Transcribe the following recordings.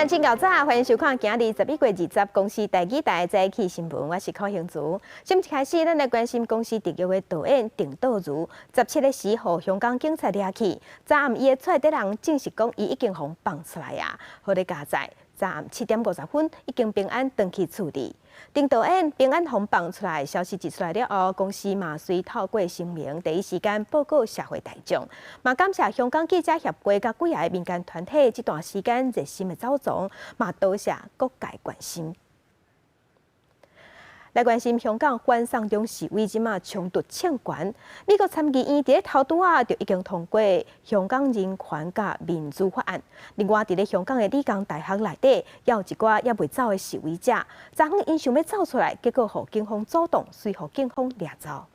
晨真𠢕早，歡迎收看今日11月20公視台語台早起新聞，我是柯興竹。新聞一開始，咱來關心公視特約的導演鄭道如，17日時予香港警察掠去，昨暗伊的厝底人證實講，伊已經予放出來啊。好佳哉，昨暗7點50分已經平安轉去厝裡。鄭導演平安予放出來，消息一出來了後，公視嘛隨透過聲明，第一時間報告社會大眾，嘛感謝香港記者協會佮幾个民間團體這段時間熱心的走訪，嘛多謝各界關心。來關心香港反送中示威這馬衝突衝懸，美國參議院佇咧頭拄仔就已經通過香港人權佮民主法案。另外，佇咧香港的理工大學內底，也有一寡猶未走的示威者，昨昏𪜶想欲走出來，結果予警方阻擋，隨予警方掠走。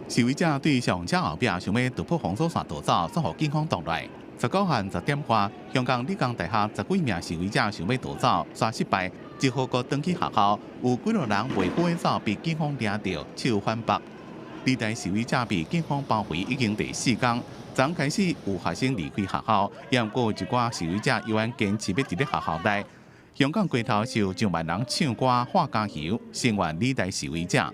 示威者對消防車後壁想欲突破封鎖線逃走，煞予警方擋來。19號10點外，香港理工大學十幾名示威者想欲逃走，煞失敗，之後閣轉去學校，有幾落人袂赴走，被警方掠著，手反縛。理大示威者被警方包圍已經第四工，昨開始有學生離開學校，也毋過有一寡示威者猶原堅持欲佇咧學校內。香港街頭有上萬人唱歌、喊加油，聲援理大示威者。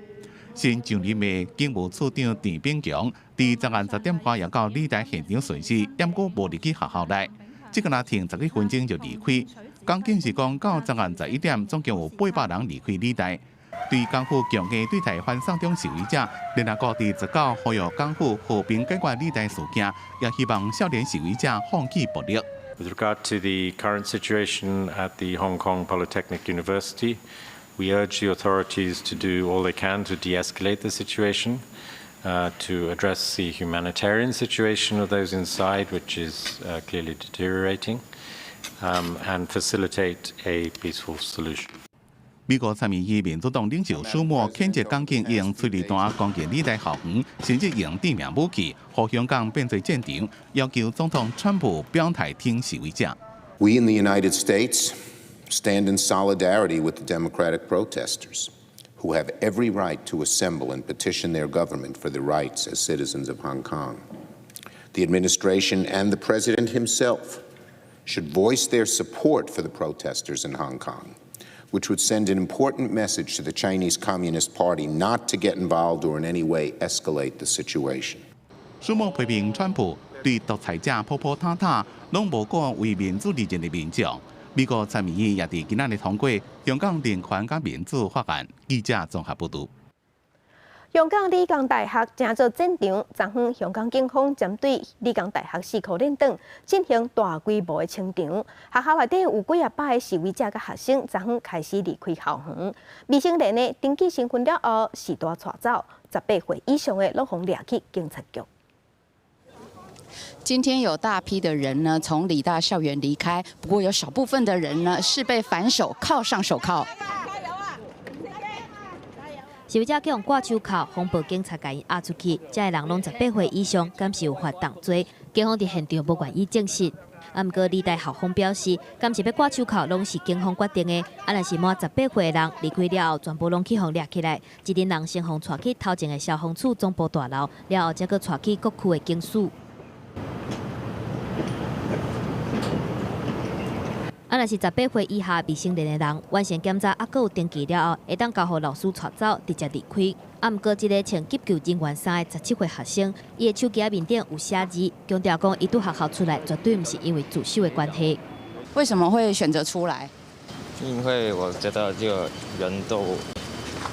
新上任的警務處長鄧炳強，佇昨暗10點外也到理大現場巡視，毋過無入去學校內，這個若停十幾分鐘就離開。港警是講到昨暗11點，總共有800人離開理大。對港府強硬對待反送中示威者，聯合國佇19呼籲港府和平解決理大事件，也希望少年示威者放棄暴力。 With regard to the current situation at the Hong Kong Polytechnic University, we urge the authorities to do all they can to de-escalate the situation, to address the humanitarian situation of those inside, which is clearly deteriorating, and facilitate a peaceful solution. 美國參議院民主黨領袖舒默譴責港警用催淚彈攻擊理大校園，甚至用致命武器，予香港變做戰場，要求總統川普表態挺示威者。 We in the United States stand in solidarity with the democratic protesters who have every right to assemble and petition their government for their rights as citizens of Hong Kong. The administration and the president himself should voice their support for the protesters in Hong Kong, which would send an important message to the Chinese Communist Party not to get involved or in any way escalate the situation. 舒默批評川普對獨裁者鋪鋪塔塔，攏無顧為民主而戰的民眾。美國參議院也佇今仔日通過香港人權佮民主法案。記者綜合報導。香港理工大學成做戰場，昨昏香港警方針對理工大學四箍練轉進行大規模的清場。學校內底有幾仔百个示威者佮學生，昨昏開始離開校園。未成年的登記身份了後，序大帶走，18歲以上的攏予掠去警察局。今天有大批的人呢從理大校園離開，不過有少部分的人呢是被反手銬上手銬。示威者去予掛手銬，防暴警察共𪜶押出去，這个人攏18歲以上，敢是有犯重罪？警方佇現場無願意證實。啊，毋過理大校方表示，敢是欲掛手銬，攏是警方決定的。啊，若是滿十八歲的人離開了後，全部攏去予掠起來。這陣人先予帶去頭前的消防處總部大樓，了後才閣帶去各區的警署。啊，若是十八歲以下未成年的人，完成檢查猶閣有登記了後，會當交予老師帶走，直接離開。啊，毋過這个穿急救人員衫的17歲學生，伊的手機仔面頂有寫字，強調講伊對學校出來絕對毋是因為自首的關係。為什麼會選擇出來？因為我覺得這個人道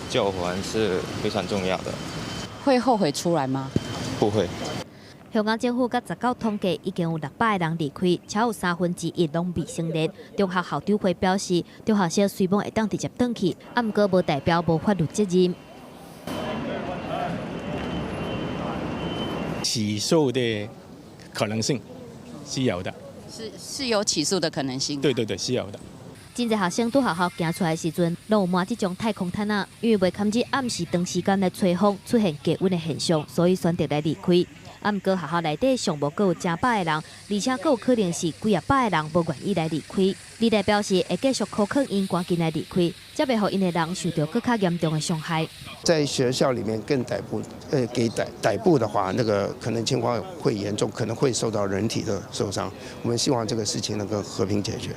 救援是非常重要的。會後悔出來嗎？不會。香港政府佮19統計已經有600個人離開，超有1/3攏未成年。中學校長會表示，中學生雖罔會當直接轉去，啊，毋過無代表無法律責任。起訴的可能性是有的，是有起訴的可能性。對對對，是有的。真濟學生佇學校行出來時陣，攏有抹這種太空毯仔，因為袂堪這暗時長時間來吹風，出現低溫的現象，所以選擇來離開。啊，毋過學校內底上無閣有成百个人，而且閣有可能是幾仔百个人無願意來離開。理大表示會繼續苦勸𪜶趕緊來離開，才袂予𪜶的人受著閣較嚴重的傷害。在學校裡面更逮捕，給逮捕的話，那個可能情況會嚴重，可能會受到人體的受傷。我們希望這個事情能夠和平解決。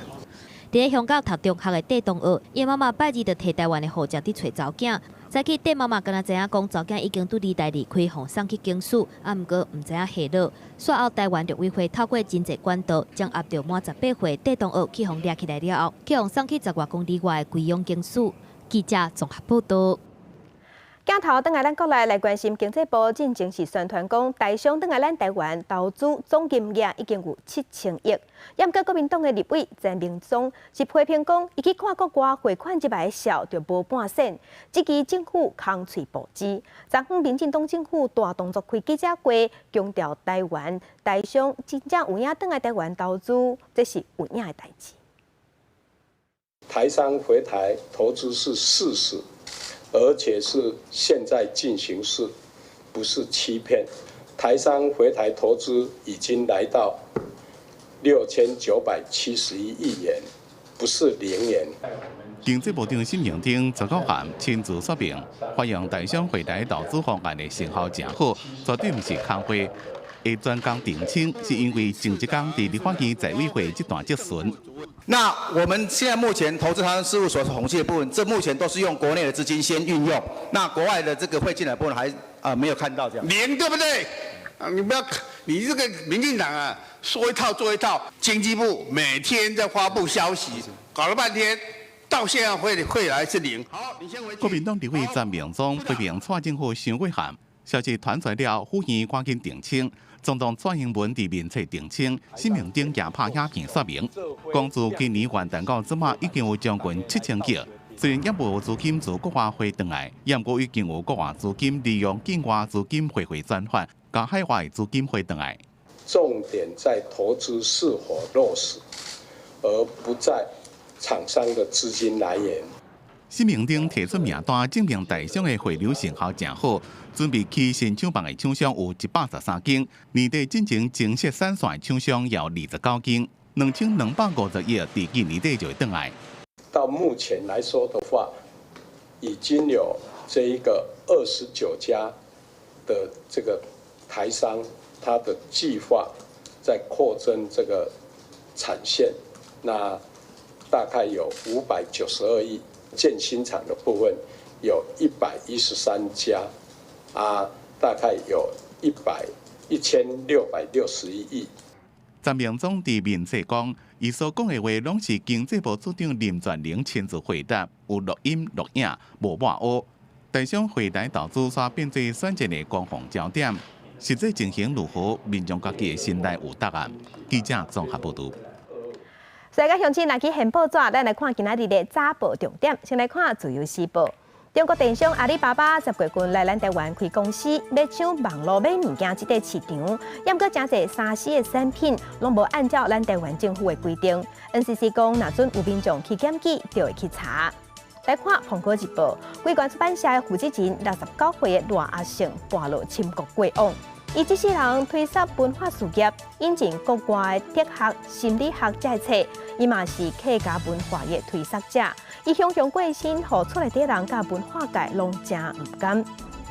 佇香港讀中學的戴東學，伊媽媽拜二就提台灣的護照佇揣查某囝。早起戴媽媽敢若知影講查某囝已經對理大離開，予送去警署，啊，毋過毋知影下落。煞後台灣陸委會透過真濟管道，掌握著滿18歲戴東學去予掠起來了後，去予送去10外公里外的歸勇警署。記者綜合報道。鏡頭轉來咱國內來關心經濟部進前是宣傳講，台商轉來咱台灣投資總金額已經有7000億。毋過國民黨的立委陳明忠是批評講，伊去看國外匯款入來的數就無半仙，質疑政府空喙募資。昨昏民進黨政府大動作開記者會，強調台灣台商真正有影轉來台灣投資，這是有影的代誌。台商回台投資是事實。而且是現在進行式，不是欺騙。台商回台投資已經來到6971億元，不是0元。經濟部長沈榮津19號親自說明，歡迎台商回台投資方案的成效誠好，絕對毋是空話。會專工澄清，是因為前一工佇立法院在委會這段質詢。那我們現在目前投資台灣事務所統計的部分，這目前都是用國內的資金先運用，那國外的這個匯進來部分還沒有看到這樣。零對不對？啊，你不要，你這個民進黨啊，說一套做一套。經濟部每天在發布消息，搞了半天，到現在匯來是零。好，你先回去。國民黨立委陳明忠批評蔡政府傷過譀，消息傳出了，呼籲趕緊澄清。總統蔡英文佇面冊澄清，沈榮津也拍影片說明，講自今年元旦到這馬已經有將近7000億，雖然猶無資金自國外匯轉來，毋過已經有國外資金利用境外資金匯回轉換，共海外資金匯轉來。重點在投資是否落實，而不在廠商的資金來源。沈榮津提出名單，證明台商的匯流成效誠好。準備起新廠房的廠商有113間，年底進行增設產線的廠商有29間，2250億，佇今年底就會轉來。到目前來說的話，已經有這一個29家的這個台商，他的計劃在擴增這個產線，那大概有592億。建新廠的部分有113家，啊，大概有1661億。陳明忠佇面冊講，伊所講的話攏是經濟部次長林全能親自回答，有錄音錄影，無抹烏。台商回台投資煞變做選戰的攻防焦點，實際情形如何，民眾家己的心內有答案。記者綜合報導。世界鄉親拿起現報紙，咱來看今仔日的早報重點。先來看《自由時報》，中國電商阿里巴巴10月份來咱台灣開公司，欲搶網路買物件這個市場，毋過誠濟3C 的產品攏無按照咱台灣政府的規定。NCC 講，若準有民眾去檢舉，就會去查。來看《蘋果日報》，桂冠出版社的負責人69歲的賴阿勝跋落深國過往。伊這世人推捒文化事業，引進國外哲學、心理學這冊，伊嘛是客家文化的推捒者。伊雄雄過身，予厝內底人佮文化界攏誠毋甘。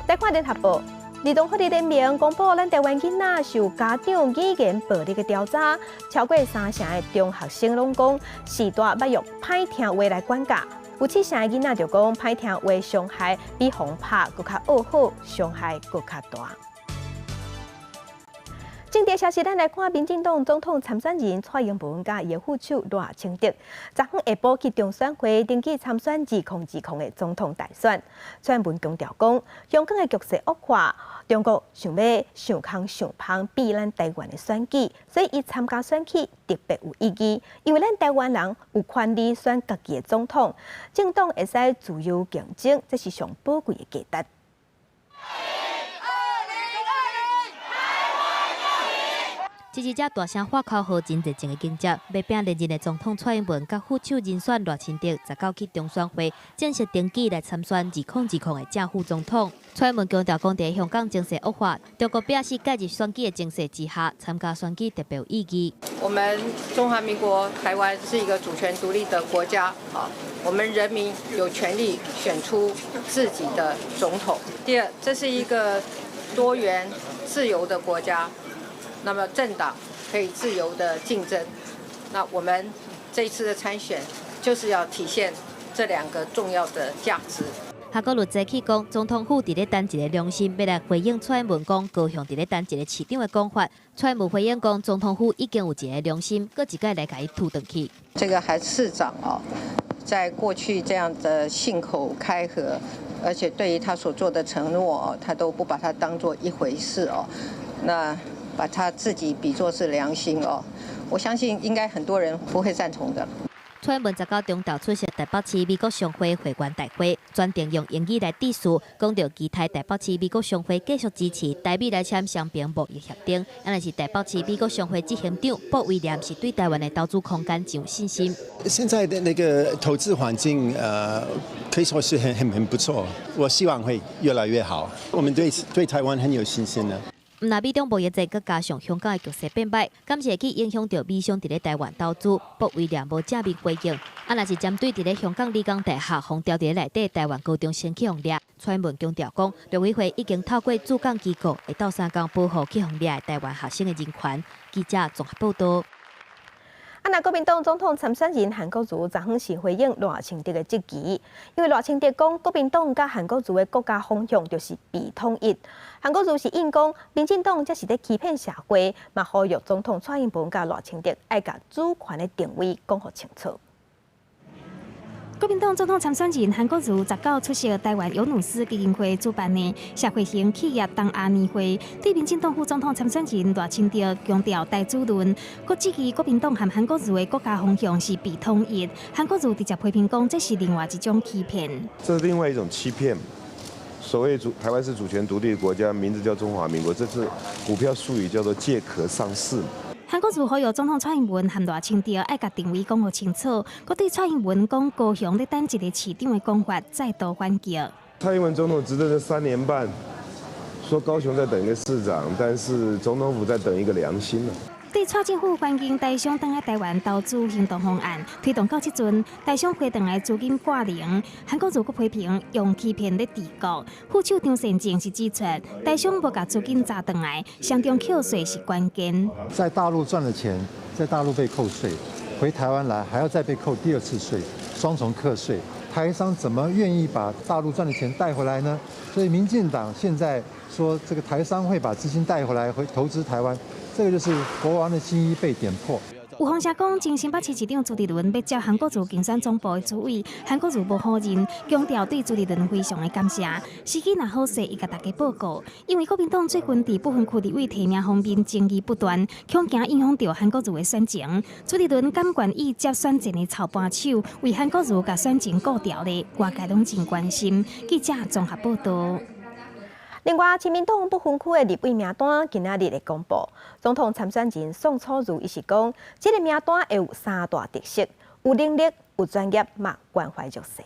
來看聯合報，兒童福利聯盟公布，咱台灣囡仔受家長語言暴力的調查，超過三成的中學生攏講，序大捌用歹聽話來管教。有七成的囡仔就講歹聽話傷害比予拍閣較惡好，傷害閣較大。政治消息，咱來看民進黨總統參選人蔡英文佮伊的副手賴清德，昨昏下晡去中選會登記參選2020的總統大選。蔡英文強調講，香港的局勢惡化，中國想欲想空想芳比咱台灣的選舉，所以伊參加選舉特別有意義，因為咱台灣人有權利選家己的總統，政黨會使自由競爭，這是上寶貴的價值。支持者大聲喊口號，真熱情的迎接，欲拚連任的總統蔡英文佮副手人選賴清德，19去中選會正式登記來參選2020的正副總統。蔡英文強調講，佇香港情勢惡化，中國表示介入選舉的情勢之下，參加選舉特別有意義。我們中華民國台灣是一個主權獨立的國家，啊，我們人民有權利選出自己的總統。第二，這是一個多元自由的國家，那麼政黨可以自由的競爭。那我們這一次的參選，就是要體現這兩個重要的價值。韓國瑜早起講，總統府佇咧等一个良心，欲來回應蔡英文講高雄佇咧等一个市長的講法。蔡英文回應講，總統府已經有一个良心，閣一擺來共伊吐轉去。這個韓市長哦，在過去這樣的信口開河，而且對於他所做的承諾哦，他都不把它當做一回事哦。那把他自己比作是良心哦，我相信應該很多人不會贊同的。蔡英文19中晝出席台北市美國商會會員大會，全程用英語來致辭，講著期待台北市美國商會繼續支持台美來簽雙邊貿易協定。啊，若是台北市美國商會執行長卜威廉是對台灣的投資空間真有信心。現在的那個投資環境，可以說是很不錯，我希望會越來越好。我們對台灣很有信心的。毋但美中貿易戰，閣加上香港的局勢變歹，敢是會去影響著美商佇咧台灣投資？卜威廉無正面回應。啊，若是針對佇咧香港理工大學予牢佇咧內底台灣高中生去予掠，蔡英文強調講，陸委會已經透過駐港機構會鬥相共保護去予掠的台灣學生的人權。記者綜合報導。啊，若國民黨總統參選人韓國瑜昨昏是回應賴清德的質疑，因為賴清德講國民黨佮韓國瑜的國家方向就是被統一。韓國瑜是應講，民進黨這是咧欺騙社會，嘛呼籲總統蔡英文佮賴清德愛共主權的定位講予清楚。國民黨總統參選人韓國瑜19出席台灣尤努斯基金會主辦的社會型企業東亞年會，對民進黨副總統參選人賴清德強調台主論，閣質疑國民黨和韓國瑜的國家方向是被統一。韓國瑜直接批評講，這是另外一種欺騙。這是另外一種欺騙。所謂主台灣是主權獨立的國家，名字叫中華民國，這是股票術語叫做借殼上市。韓國瑜呼籲總統蔡英文和賴清德愛共定位講予清楚，閣對蔡英文講高雄咧等一个市長的講法再度反擊。蔡英文總統執政這3年半，說高雄在等一個市長，但是總統府在等一個良心。對蔡政府歡迎台商轉來台灣投資行動方案推動到這陣，台商回轉來資金掛零。韓國瑜閣批評用欺騙咧治國。副手張善政是指出，台商無共資金砸轉來，雙重扣稅是關鍵。在大陸賺的錢，在大陸被扣稅，回台灣來還要再被扣第二次稅，雙重課稅。台商怎麼願意把大陸賺的錢帶回來呢？所以民進黨現在說這個台商會把資金帶回來，回投資台灣。這個就是國王的新衣被點破。有風聲講，前新北市市長朱立倫欲接韓國瑜競選總部的主委，韓國瑜無否認，強調對朱立倫非常的感謝。時機若好勢，會共大家報告。因為國民黨最近佇不分區立委提名方面爭議不斷，恐驚影響著韓國瑜的選情。朱立倫敢願意接選戰的操盤手，為韓國瑜共選情顧牢咧，外界攏真關心。記者綜合報導。另外，親民黨不分區的立委名單今仔日會公布。總統參選人宋楚瑜伊是講，這个名單會有三大特色：有能力、有專業，嘛關懷弱勢。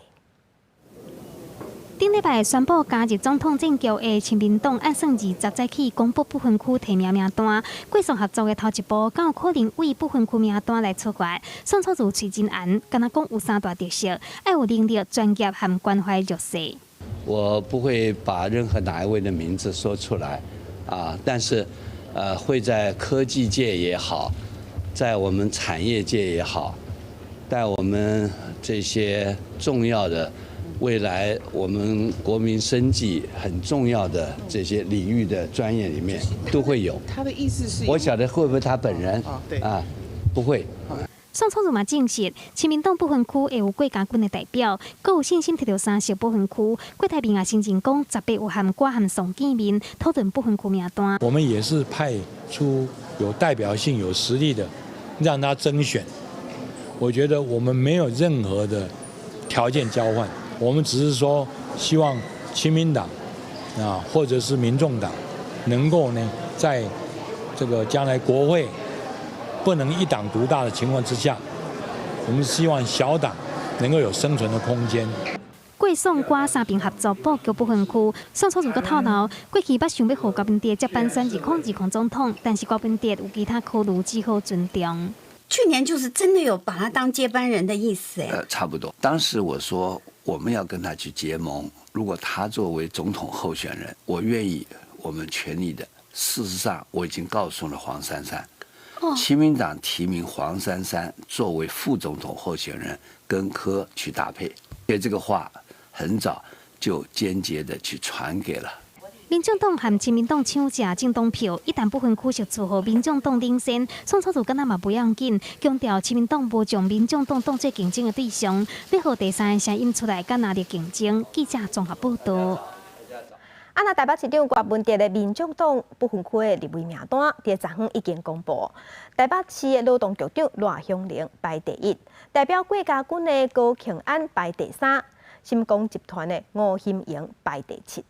頂禮拜宣布加入總統戰局的親民黨，按算20早起公布不分區提名名單。貴送合作的頭一步，敢有可能為不分區名單來出發？宋楚瑜喙真絚，敢若講有三大特色：愛有能力、專業和關懷弱勢。我不會把任何哪一位的名字說出來，啊，但是，會在科技界也好，在我們產業界也好，在我們這些重要的未來我們國民生計很重要的這些領域的專業裡面都會有。他的意思是，我曉得會不會他本人？對啊，不會。宋楚瑜嘛證實，親民黨不分區會有郭家軍的代表，閣有信心提著三席不分區。郭台銘也承認講，18有和郭和宋見面討論不分區名單。我們也是派出有代表性、有實力的，讓他甄選。我覺得我們沒有任何的條件交換，我們只是說希望親民黨啊，或者是民眾黨能夠呢，在這個將來國會不能一黨獨大的情況之下，我們希望小黨能夠有生存的空間。郭宋郭三邊合作布局不分區，宋楚瑜閣透露，過去捌想欲予柯文哲接班選2020總統，但是柯文哲有其他考慮，只好尊重。去年就是真的有把他當接班人的意思，哎。差不多。當時我說我們要跟他去結盟，如果他作為總統候選人，我願意，我們全力的。事實上，我已經告訴了黃珊珊，親民黨提名黃珊珊作為副總統候選人，跟柯去搭配。所以這個話很早就間接的去傳給了。民眾黨和親民黨搶食政黨票，一旦不分區席數予民眾黨領先，宋楚瑜敢若嘛袂要緊，強調親民黨無將民眾黨當作競爭的對象，欲予第三個聲音出來佮拿力競爭。記者綜合報道。啊，那台北市長郭文哲的民眾黨不分區的立委名單，佇昨昏已經公布。台北市的勞動局長賴香伶排第一，代表郭家軍的高虹安排第三，新光集團的吳欣盈排第七。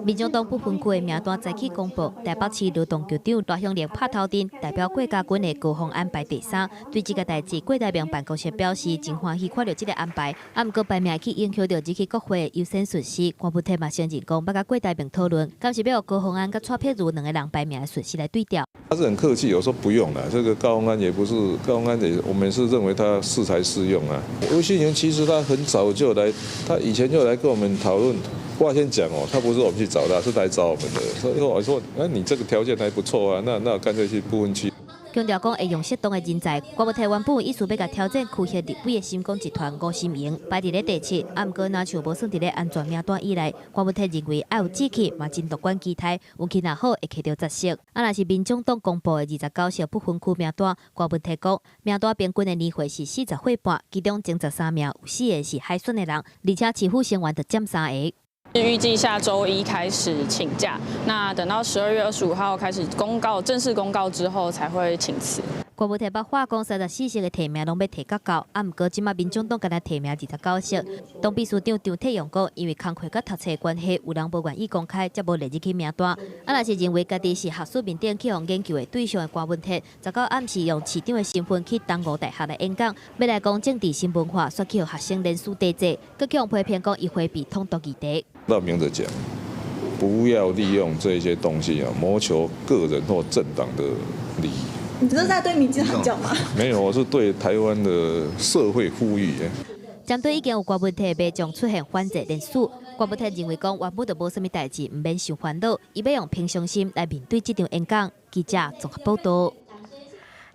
民眾黨不分區的名單早起公布，台北市勞動局長賴香伶拍頭陣，代表郭家軍的高虹安排第三。對這个代誌，郭台銘辦公室表示真歡喜看著這个安排，啊，毋過排名去影響著入去國會優先順序。郭文鐵嘛承認講，欲佮郭台銘討論，敢是欲予高虹安佮蔡碧如兩个人排名的順序來對調。他是很客氣，有說不用了。這個高虹安也不是高虹安也，我們是認為他適才適用啊。吳欣盈其實他很早就來，他以前就來跟我們討論。我先講哦，他不是我們去找他，是來找我們的。所以我說，那你這個條件還不錯啊，那乾脆去不分區。強調講會用適當的人才，郭文鐵原本意思欲共挑戰區域立委的新光集團吳欣盈排佇咧第七，啊，毋過若像無算佇咧安全名單以內。郭文鐵認為愛有志氣，嘛真樂觀期待，運氣若好會揢著十席。啊，若是民眾黨公布的29席不分區名單，郭文鐵講名單平均的年歲是40歲半，其中前13名有四个是海選的人，而且市府成員就佔三个。預計下週一開始請假，那等到12月25號開始公告，正式公告之後才會請辭。郭文鐵捌話講34席的提名攏欲提甲夠，啊，毋過這馬民眾黨干焦提名29席。黨秘書長張鐵勇講，因為工課佮讀冊關係，有人無願意公開，才無列入去名單。啊，若是認為家己是學術面頂去予研究的對象的郭文鐵，19暗時用市長的身份去東吳大學來演講，欲來講政治新文化，煞去予學生連署抵制，閣去予批評講伊迴避統獨議題。到明著講，不要利用這些東西啊，謀求個人或政黨的利益。你這是在對民進黨講嗎？沒有，我是對台灣的社會呼籲。針對已經有郭文鐵民眾出現反制連署，郭文鐵認為講原本就無啥物代誌，毋免傷煩惱，伊欲用平常心來面對這場演講。記者綜合報道。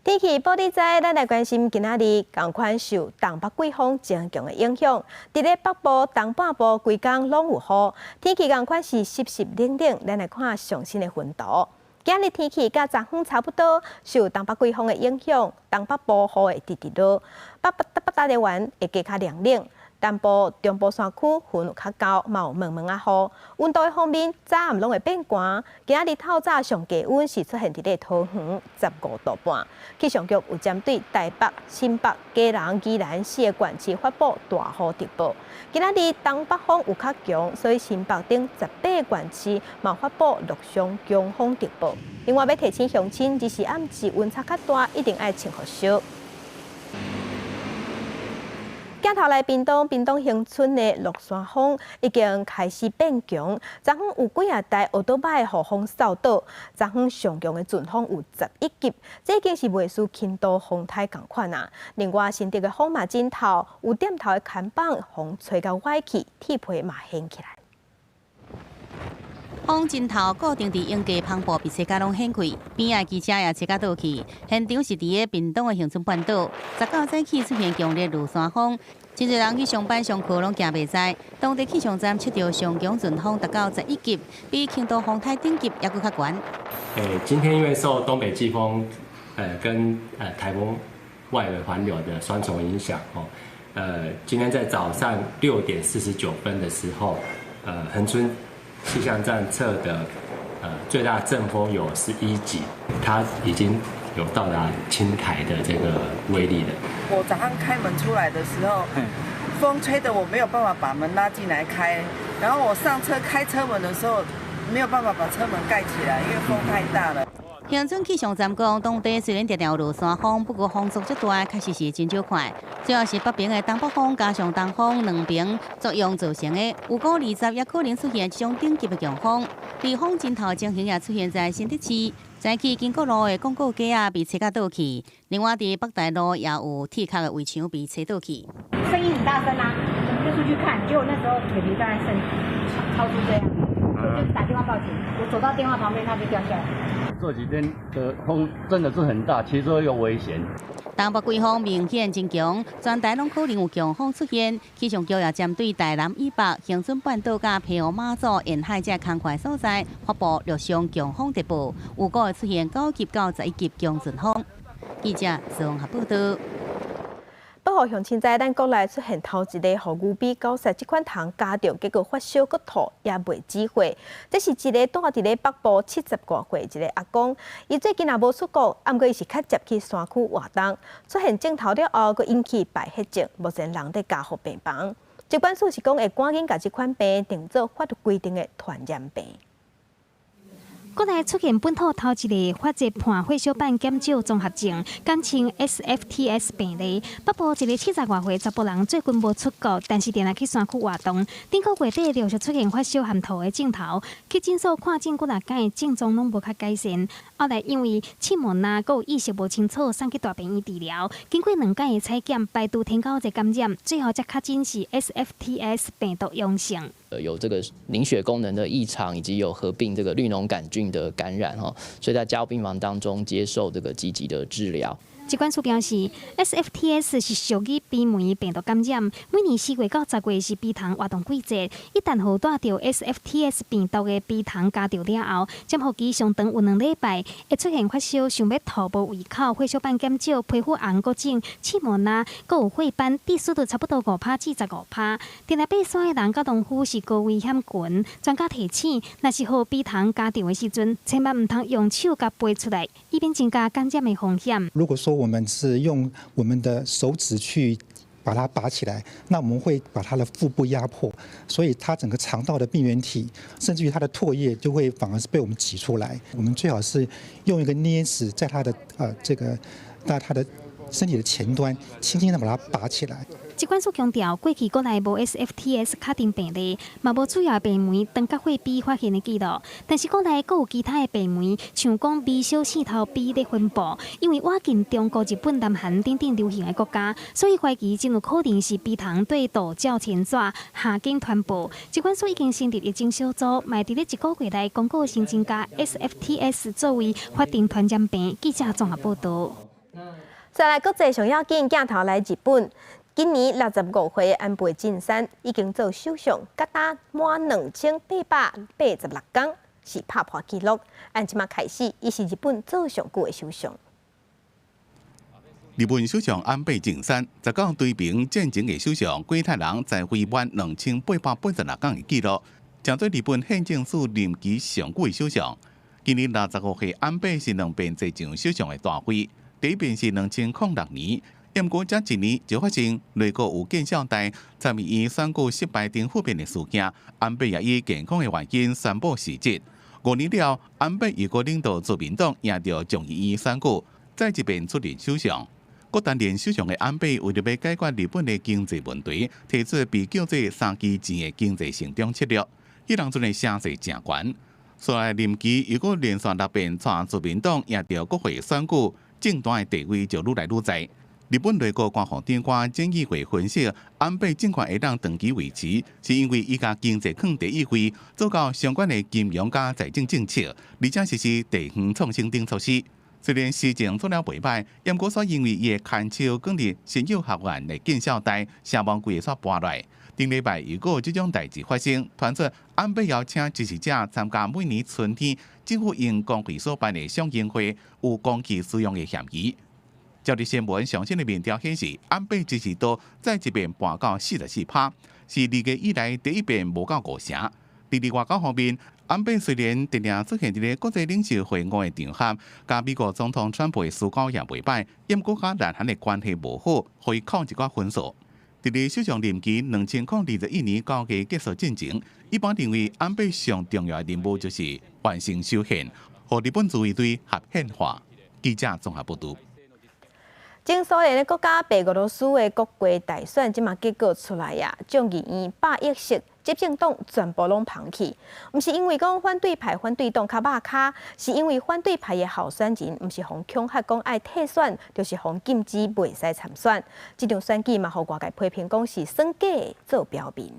天氣報你知，咱來關心今仔日仝款受東北季風真強的影響，佇咧北部、東半部規工攏有雨，天氣仝款是濕濕冷冷。咱來看上新的雲圖。今日天氣佮昨昏差不多，受東北季風的影響，東北部雨會直直落，北北北大台灣會加較涼冷。南部、中部山區雲有較厚，嘛有毛毛仔雨。溫度的方面，早暗攏會變寒。今仔日透早上低溫是出現佇咧桃園15度半。氣象局有針對台北、新北、基隆、宜蘭四个縣市發布大雨特報。今仔日東北風有較強，所以新北等18个縣市嘛發布陸上強風特報。另外，欲提醒鄉親，日時暗時溫差較大，一定愛穿予少。鏡頭來屏東，屏東恆春的落山風已經開始變強。昨昏有幾仔台歐多擺予風掃倒，昨昏上強的陣風有11級，這已經是袂輸輕度風颱仝款啊。另外，新竹的風嘛真透，有店頭的看板風吹到歪去，鐵皮嘛掀起來。風真透，固定佇鶯雞帆布被吹甲攏掀開，邊仔機車也吹甲倒去。現場是佇咧屏東的恆春半島，19早起出現強烈落山風，真濟人去上班上課攏驚袂知。當地氣象站測著上強陣風達到11級，比輕度風颱等級猶閣較懸。今天因為受東北季風，跟颱風外圍環流的雙重影響，哦，今天在早上6點49分的時候，恆春氣象站測的，最大陣風有11級，它已經有到達輕台的這個威力了。我早上開門出來的時候，風吹得我沒有辦法把門拉進來開，然後我上車開車門的時候，沒有辦法把車門蓋起來，因為風太大了。恒春氣象站講，當地雖然常常有落山風，不過風速這大，確實是真少看。主要是北邊的東北風加上東風兩邊作用造成的，預估20也可能出現這種等級的強風。颱風陣頭情形也出現在新竹市，早起經國路的廣告架仔被吹甲倒去，另外佇北大路也有鐵殼的圍牆被吹倒去。聲音很大聲啊，我們就出去看，結果那時候腿皮大概剩超出這樣，我就打電話報警，我走到電話旁邊，它就掉下來。這幾天的風真的是很大，騎車又危險。東北季風明顯增強，全台攏可能有強風出現。氣象局也針對台南以北、恆春半島佮澎湖馬祖沿海這空曠所在，發布陸上強風特報，有可能出現9級到11級強陣風。記者綜合報道。報予鄉親知，咱國內出現頭一個予牛逼狗虱這款蟲咬著，結果發燒閣吐，也袂止血。這是一个住佇咧北部70外歲一个阿公，伊最近也無出國，毋過伊是較捷去山區活動，出現症頭了後，閣引起敗血症，目前人佇加護病房。疾管署是講會趕緊共這款病定做法律規定的傳染病。國內出現本土頭一个發熱伴血小板減少綜合症，簡稱 SFTS 病例。北部一个70外歲查埔人最近無出國，但是定定去山區活動。頂個月底陸續出現發燒和吐的症頭，去診所看診幾若擺，症狀攏無較改善。後來因為刺毛吶，閣有意識無清楚，送去大病院治療。經過兩擺的採檢，排除天狗這感染，最後才確診是 SFTS 病毒陽性。有這個凝血功能的異常，以及有合併這個綠膿桿菌的感染，所以在加護病房當中接受這個積極的治療。疾管署表示，SFTS 是屬於蜱媒病毒感染，每年4月到10月是蜱蟲活動季節。一旦予帶著 SFTS 病毒的蜱蟲咬著了後，潛伏期上長有2禮拜，會出現發燒、想欲吐、無胃口、血小板減少、皮膚紅閣腫、刺毛吶，閣有血斑，致死率差不多5趴至15趴。定定爬山的人佮農夫是高危險群。專家提醒，若是予蜱蟲咬著的時陣，千萬毋通用手共拔出來，以免增加感染的風險。如果說我們是用我們的手指去把它拔起來，那我們會把它的腹部壓迫，所以它整個腸道的病原體，甚至於它的唾液就會反而是被我們擠出來。我們最好是用一個鑷子在它的這個在它的身體的前端，輕輕的把它拔起來。疾管署強調，過去國內無 SFTS 確定病例，嘛無主要病媒長角血蜱發現的記錄。但是國內閣有其他的病媒，像講微小刺頭蜱咧分布，因為倚近中國、日本、南韓等等流行的國家，所以懷疑真有可能是蜱蟲對道鳥遷徙下經傳播。疾管署已經成立疫情小組，嘛佇咧一個月內公告新增加 SFTS 作為法定傳染病。記者綜合報道。再來國際上要緊，鏡頭來日本。今年65歲安倍晉三已經做首相，佮焦滿2886工，是拍破紀錄。按這馬開始，伊是日本做上久的首相。日本首相安倍晉三19追平戰前的首相龜太郎在位滿2886工的紀錄，成做日本憲政史任期上久的首相。今年65歲安倍是兩遍坐上首相的大位，第一遍是2006年。毋過這一年就發生內閣有見笑代參議院選舉失敗等負面的事件，安倍也以健康的原因宣布辭職。5年了，安倍又閣領導自民黨贏著眾議院選舉，再一遍出任首相。閣擔任首相的安倍為著欲解決日本的經濟問題，提出被叫做三支箭的經濟成長策略，彼當陣的聲勢誠懸。紲來任期又閣連續六遍帶自民黨贏著國會選舉，政壇的地位就愈來愈在。日本內閣官房長官菅義偉分析，安倍政權會當長期維持，是因為伊共經濟放第一位，做到相關的金融佮財政政策，而且實施地方創生等措施。雖然施政做了袂䆀，毋過煞因為伊的牽手囥佇新友學院的見笑代，聲望規个煞跋落來。頂禮拜又閣有這種代誌發生，傳出安倍邀請支持者參加每年春天政府用公費所辦的賞櫻會，有公器私用的嫌疑。朝日新聞上新的民調顯示，安倍支持度再一遍跋到44趴，是2月以來第一遍無夠5成。佇咧外交方面，安倍雖然定定出現佇咧國際領袖會晤的場合，佮美國總統川普的私交也袂䆀，毋過佮南韓的關係無好，予伊扣一寡分數。佇咧首相任期2021年9月結束進前，一般認為安倍上重要的任務就是完成修憲。予日本自衛隊合憲化。記者綜合報導。前蘇聯的國家白俄羅斯的國會大選，這馬結果出來啊，眾議院100議席，執政黨全部攏捧去，毋是因為講反對派反對黨較肉跤，是因為反對派的候選人毋是予恐嚇講愛退選，就是予禁止袂使參選。這場選舉嘛，予外界批評講是耍假做表面。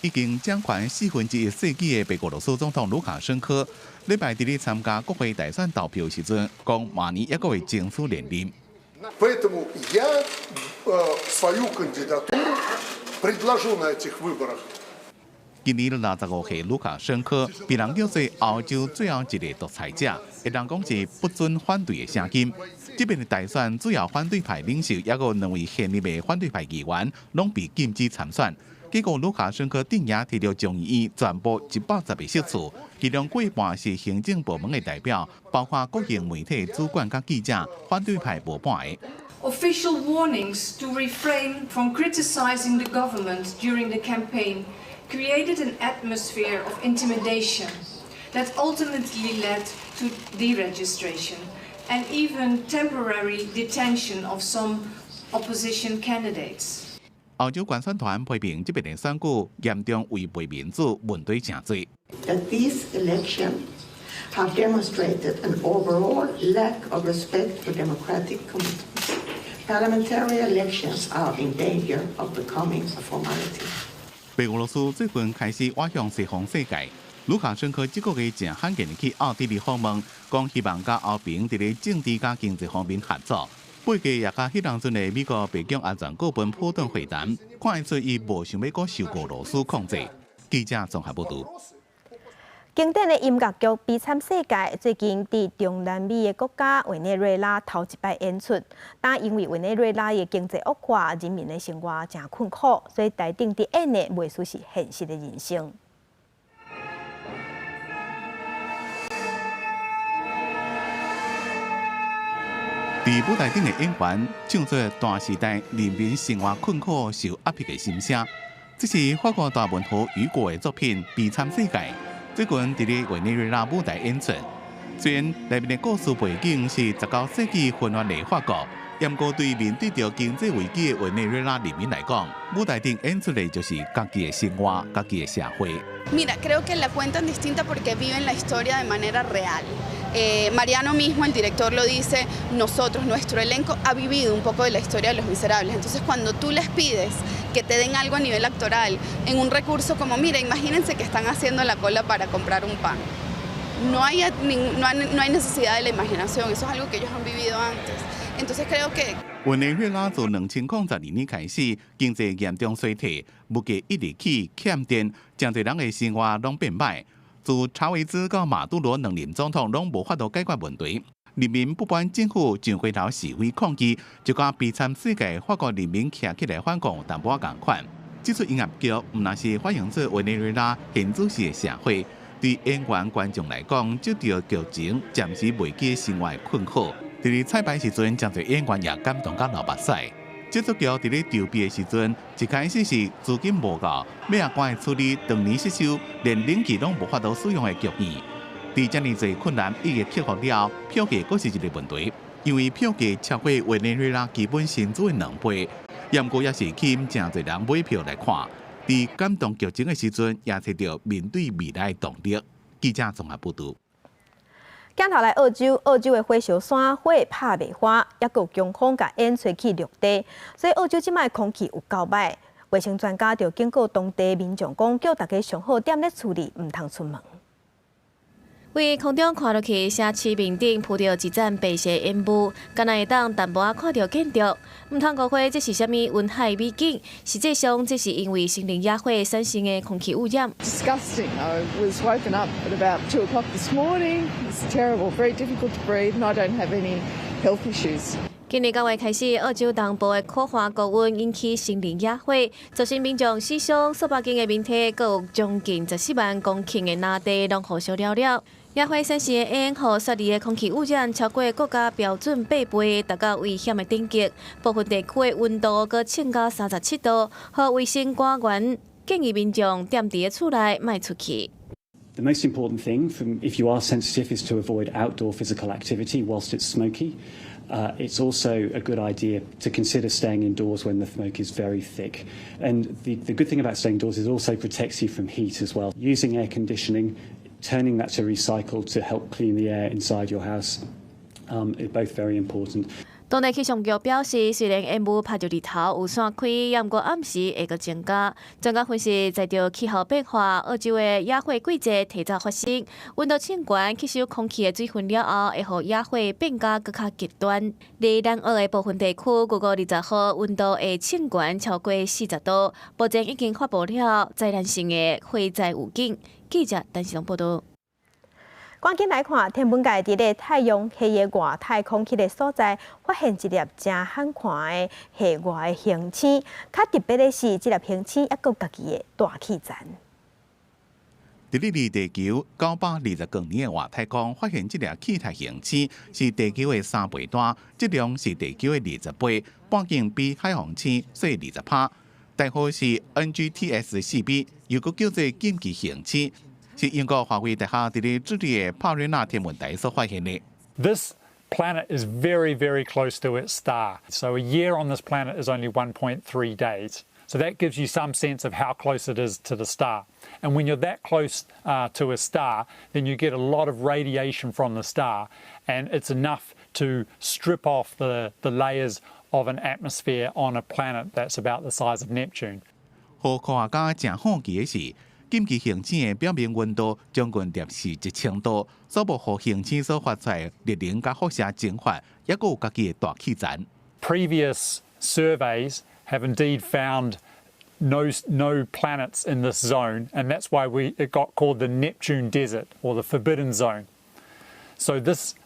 已經掌權1/4世紀的白俄羅斯總統盧卡申科，禮拜佇咧參加國會大選投票時陣，講明年猶閣會爭取連任。 Поэтому я свою кандидатуру предложу на этих выборах。今年65歲盧卡申科被人叫做歐洲最後一个獨裁者，會當講是不准反對的聲音。這擺的大選主要反對派領袖，猶閣兩位現任的反對派議員，攏被禁止參選。結果盧卡申科陣營提著眾議院全部110个席次，其中過半是行政部門的代表，包括國營媒體主管佮記者，反對派無半個。 Official warnings to refrain from criticizing the government during the campaign created an atmosphere of intimidation that ultimately led to deregistration and even temporary detention of some opposition candidates. 歐洲觀選團批評這擺的選舉嚴重違背民主，問題誠濟。 That these elections have demonstrated an overall lack of respect for democratic commitments. Parliamentary elections are in danger of becoming a formality. 白俄羅斯最近開始倚向西方世界，盧卡申科這個月誠罕見的去奧地利訪問，講希望佮歐盟佇咧政治佮經濟方面合作。背景也佮彼當陣的美國白宮安全顧問普頓會談，看會出伊無想欲閣受俄羅斯控制。記者綜合報導。經典的音樂劇《悲慘世界》最近佇中南美的國家委內瑞拉頭一擺演出，但因為委內瑞拉的經濟惡化，人民的生活誠困苦，所以台頂佇演的袂輸是現實的人生。佇舞台頂的演員唱出大時代人民生活困苦、受壓迫的心聲。這是法國大文豪雨果的作品《悲慘世界》，最近佇咧委內瑞拉舞台演出。雖然內面的故事背景是19世紀混亂的法國，毋過對面對著經濟危機的委內瑞拉人民來講，舞台頂演出的就是家己的生活、家己的社會。 Mira, creo que la cuentan distinta porque viven la historia de manera real. Mariano mismo, el director, lo dice, nosotros, nuestro elenco, ha vivido un poco de la historia de Los Miserables. Entonces, cuando tú les pides que te den algo a nivel actoral, en un recurso como, mira, imagínense que están haciendo la cola para comprar un pan. No hay necesidad de la imaginación, eso es algo que ellos han vivido antes. Entonces creo que 委內瑞拉自2012年開始，經濟嚴重衰退，物價一直起，欠電，誠濟人的生活攏變歹。自查韋茲到馬杜羅兩任總統攏無法度解決問題，人民不滿政府上街頭示威抗議，就佮悲慘世界法國人民徛起來反抗淡薄仔仝款。這齣音樂劇毋但是反映出委內瑞拉現主時的社會，對演員觀眾來講，這著劇情暫時袂記生活的困苦。佇咧彩排時陣，誠濟演員也感動甲流目屎。這齣劇佇咧籌備的時陣，一開始是資金無夠，欲按怎處理當年失修，連冷氣攏無法度使用的劇院。佇遮爾濟困難一一克服了，票價閣是一个問題，因為票價超過委內瑞拉基本薪資的2倍，毋過也是吸引誠濟人買票來看。佇感動劇情的時陣，也揣著面對未來的動力。記者綜合報導。鏡頭來澳洲，澳洲的火燒山火拍袂翻，猶閣有強風共煙吹去陸地，所以澳洲這擺空氣有夠歹。衛生專家就警告當地民眾講，叫大家上好踮咧厝裡，毋通出門。佇空中看落去，城市面頂鋪著一層白色煙霧，敢若會當淡薄仔看著建築。毋通誤會，這是啥物雲海美景？實際上，這是因為森林野火產生的空氣污染。 Disgusting. I was woken up at about 2 o'clock this morning. It's terrible, very difficult to breathe, and I don't have any health issues. 今年9月開始，澳洲東部的可華高溫引起森林野火，造成民眾死傷數百間的民宅，閣有將近14萬公頃的林地攏予燒了了。野火產生的煙，予雪梨的空氣污染超過國家標準8倍，達到危險的等級。部分地區的溫度閣衝到37度，予衛生官員建議民眾踮佇咧厝內莫出去。The most important thing, if you are sensitive, is to avoid outdoor physical activity whilst it's smoky. It's also a good idea to consider staying indoors when the smoke is very thick. And the good thing about staying indoors is it also protects you from heat as well. Using air conditioning, turning that to recycle to help clean the air inside your house, is both very important. 當地氣象局表示，雖然煙霧曬著日頭有散開，也毋過暗時會閣增加。專家分析，隨著氣候變化，澳洲的野火季節提早發生，溫度升懸，吸收空氣的水分了後，會予野火變甲閣較極端。佇南澳的部分地區，預估20號溫度會升懸超過40度，目前已經發布了災難性的火災預警。記者陳世龍報導。趕緊來看天文界佇咧太陽系的外太空彼个所在，發現一粒誠罕看的系外行星。較特別的是，這粒行星猶閣有家己的大氣層。佇咧離地球920光年的外太空，發現這粒氣態行星是地球的3倍大，質量是地球的20倍，半徑比海王星細20趴。代號是 NGTS 4B，又閣叫做禁忌行星。是英國華威大學佇咧智利的帕瑞納天文台所發現的。 This planet is very, very close to its star. So a year on this planet is only 1.3 days. So that gives you some sense of how close it is to the star. And when you're that close to a star, then you get a lot of radiation from the star, and it's enough to strip off the layers of an atmosphere on a planet that's about the size of Neptune. 予科學家誠好奇的是，禁忌行星的表面溫度將近攝氏1000度，所無予行星所發出來熱能佮輻射蒸發，猶閣有家己的大氣層。 Previous surveys have indeed found no planets in this zone, and that's why it got called the Neptune Desert or the Forbidden Zone. So this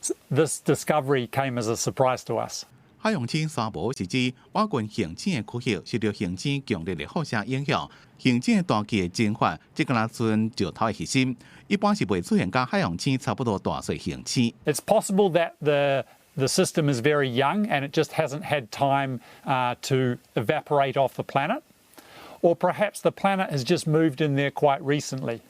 discovery came as a surprise to us. 海王星沙漠是指倚近行星的區域受著行星強烈的輻射影響，行星的大氣的蒸發，這敢若賰石頭的核心，一般是袂出現佮海王星差不多大細行星。 It's possible that the system is very young and it just hasn't had time to evaporate off the planet. Or perhaps the planet has just moved in there quite recently.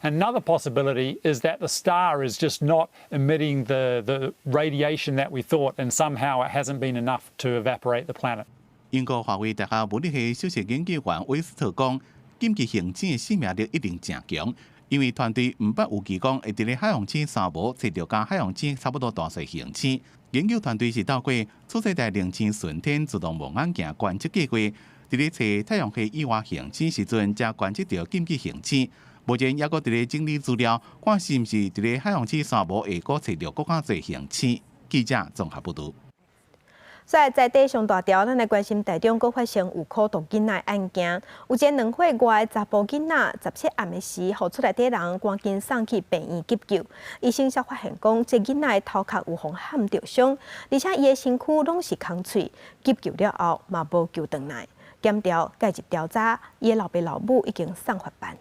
Another possibility is that the star is just not emitting the radiation that we thought, and somehow it hasn't been enough to evaporate the planet. 英國華威大學物理系首席研究員威斯特講，禁忌行星的生命力一定誠強，因為團隊毋捌預期講會佇咧海王星沙漠揣著佮海王星差不多大細行星。研究團隊是透過次世代恆星巡天自動望遠鏡觀測計劃，佇咧揣太陽系以外行星時陣，才觀測著禁忌行星。目前猶閣佇咧整理資料，看是毋是佇咧海王星沙漠會閣揣著閣較濟行星。記者綜合報導。所以在地上大條，咱來關心台中閣發生有苦毒囡仔的案件。有一个2歲外的查埔囡仔，17暗的時，予厝內底人趕緊送去病院急救。醫生才發現講，這囡仔的頭殼有予撼著傷，而且伊的身軀攏是空喙。急救了後嘛無救轉來。檢調介入調查，伊的老爸老母已經送法辦。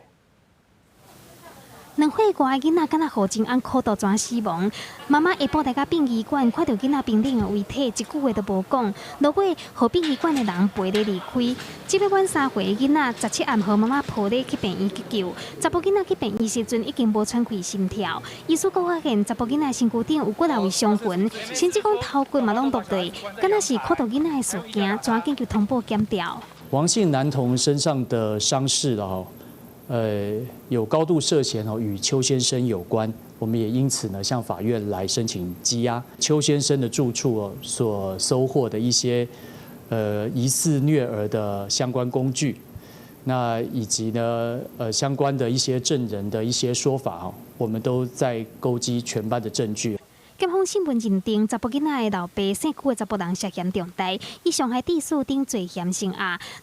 2歲外的囡仔敢若予真甕苦毒怎死亡？媽媽下晡來到殯儀館，看著囡仔冰冷的遺體，一句話都無講。落尾，予殯儀館的人陪咧離開。這欲滿3歲的囡仔，17暗予媽媽抱咧去病院急救。查埔囡仔去病院時陣已經無喘氣心跳。醫師閣發現查埔囡仔身軀頂有幾若位傷痕，甚至講頭骨嘛攏落地，敢若是苦毒囡仔的事件，趕緊就通報檢調。王姓男童身上的傷勢哦，有高度涉嫌哦與邱先生有關，我們也因此呢向法院來申請羈押邱先生的住處哦所搜獲的一些疑似虐兒的相關工具，那以及呢相關的一些證人的一些說法哦，我們都在勾稽全班的證據。檢方審問認定，查埔囡仔的老爸姓邱的查埔人涉嫌重大，以傷害致死等罪嫌成立。